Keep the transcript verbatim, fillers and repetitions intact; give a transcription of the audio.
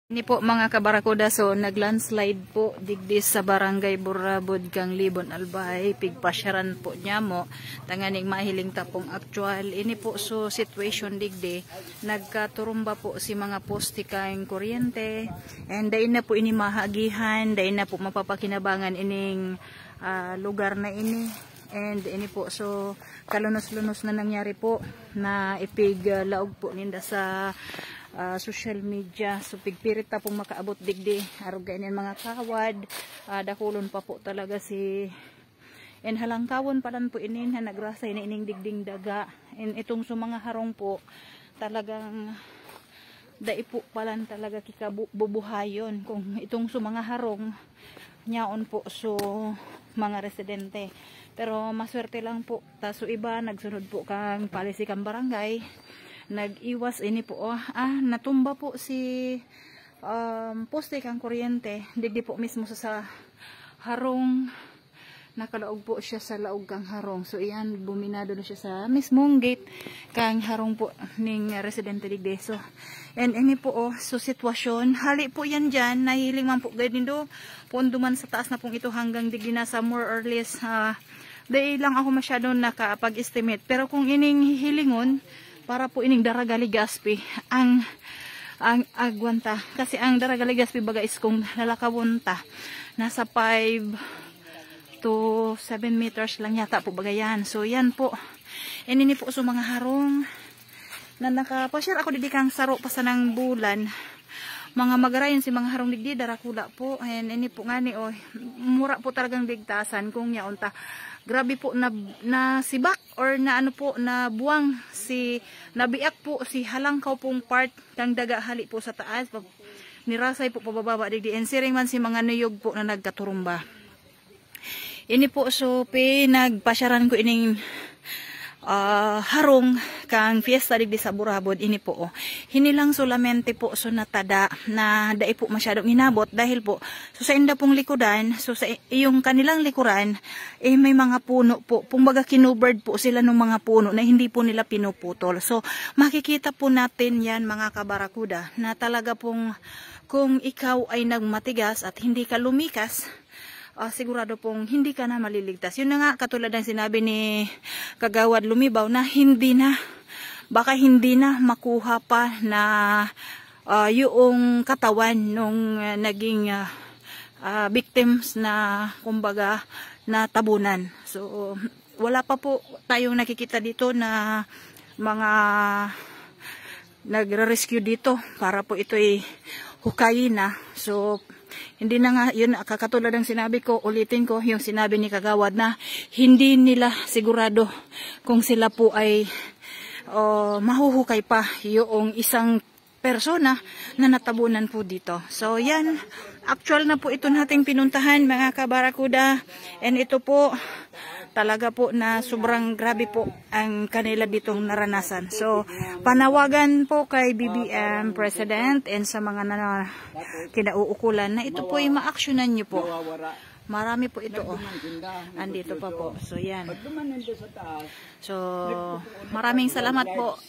Ini po, mga kabarakuda, so nag-landslide po digdi sa Barangay Burabod, Canglibon, Albay. Pigpasyaran po niya mo, tanganing mahiling tapong actual. Ini po, so situation digdi, nagkaturumba po si mga poste kan kuryente. And dai na po ini mahagihan, dai na po mapapakinabangan ining ah, lugar na ini. And ini po, so kalunos-lunos na nangyari po na ipig ah, laog po ninda sa ah, social media. So pigpirit ta pong makaabot digdi. Arog kainin mga kawad, ah, dakulon pa po talaga si, and halangkawon pa lang po ini na nagrasay na ining digding daga. And itong sa mga harong po, talagang dai po palan talaga kikabubuhayon kung itong sa mga harong nyaon po so mga residente. Pero maswerte lang po, ta so iba nagsunod po kang policy kang barangay, nag-iwas. Ini po, oh, ah, natumba po si um, poste kang kuryente digdi po mismo sa, sa harong. Nakalaog po siya sa laog kang harong. So iyan, buminado na siya sa mismong gate kang harong po ning residente digdi. So, and ini po, oh, so sitwasyon. Hali po yan dyan, nahiling man po gayud nindo. Pondo man sa taas na pong ito hanggang digdi, nasa more or less, ah, dai lang ako masyado nakapag-estimate. Pero kung ining hihilingon, para po ining Daraga Legazpi ang, ang agwanta. Kasi ang Daraga Legazpi baga is kung lalakawon ta, nasa five to seven meters lang yata po baga yan. So yan po. And ini po so mga harong na nakapasyar ako didi kang saro pa sanang bulan. Mga magarayon si mga harong digdi, darakula po. And ini po ngani, oh, mura po talagang ligtasan kung yaon ta. Grabe po na, nasibak or na ano po, na buwang si, nabiak po si halangkaw pong part kang daga hali po sa taas. Pag nirasay po pababa digdi, and siring man si mga niyog po na nagkaturumba. Ini po, so, pinagpasyaran ko ining ah, harong kang fiesta digdi sa Burabod. Ini po, oh. Hinilang solamente po, so, natada na dai po masyadong inabot dahil po, so, sa inda pong likodan, so, sa i- yung kanilang likuran, eh, may mga puno po. Kumbaga, kinuberd po sila ng mga puno na hindi po nila pinuputol. So, makikita po natin yan, mga kabarakuda, na talaga pong kung ikaw ay nagmatigas at hindi ka lumikas, ah, sigurado pong hindi ka na maliligtas. Yun na nga, katulad ng sinabi ni Kagawad Lumibaw na hindi na, baka hindi na makuha pa na ah, yung katawan nung ah, naging ah, ah, victims na, kumbaga, natabunan. So, wala pa po tayong nakikita dito na mga nagre-rescue dito para po ito'y hukayin na. So, hindi na nga, yun, kakatulad ng sinabi ko, ulitin ko yung sinabi ni Kagawad na hindi nila sigurado kung sila po ay oh, mahuhukay pa yung isang persona na natabunan po dito. So, yan. Actual na po ito nating pinuntahan, mga kabarakuda. And ito po, talaga po na sobrang grabe po ang kanila ditong naranasan. So, panawagan po kay B B M President and sa mga na kinauukulan na ito po ay maaksyonan nyo po. Marami po ito, oh. Andito pa po. So, yan. So, maraming salamat po.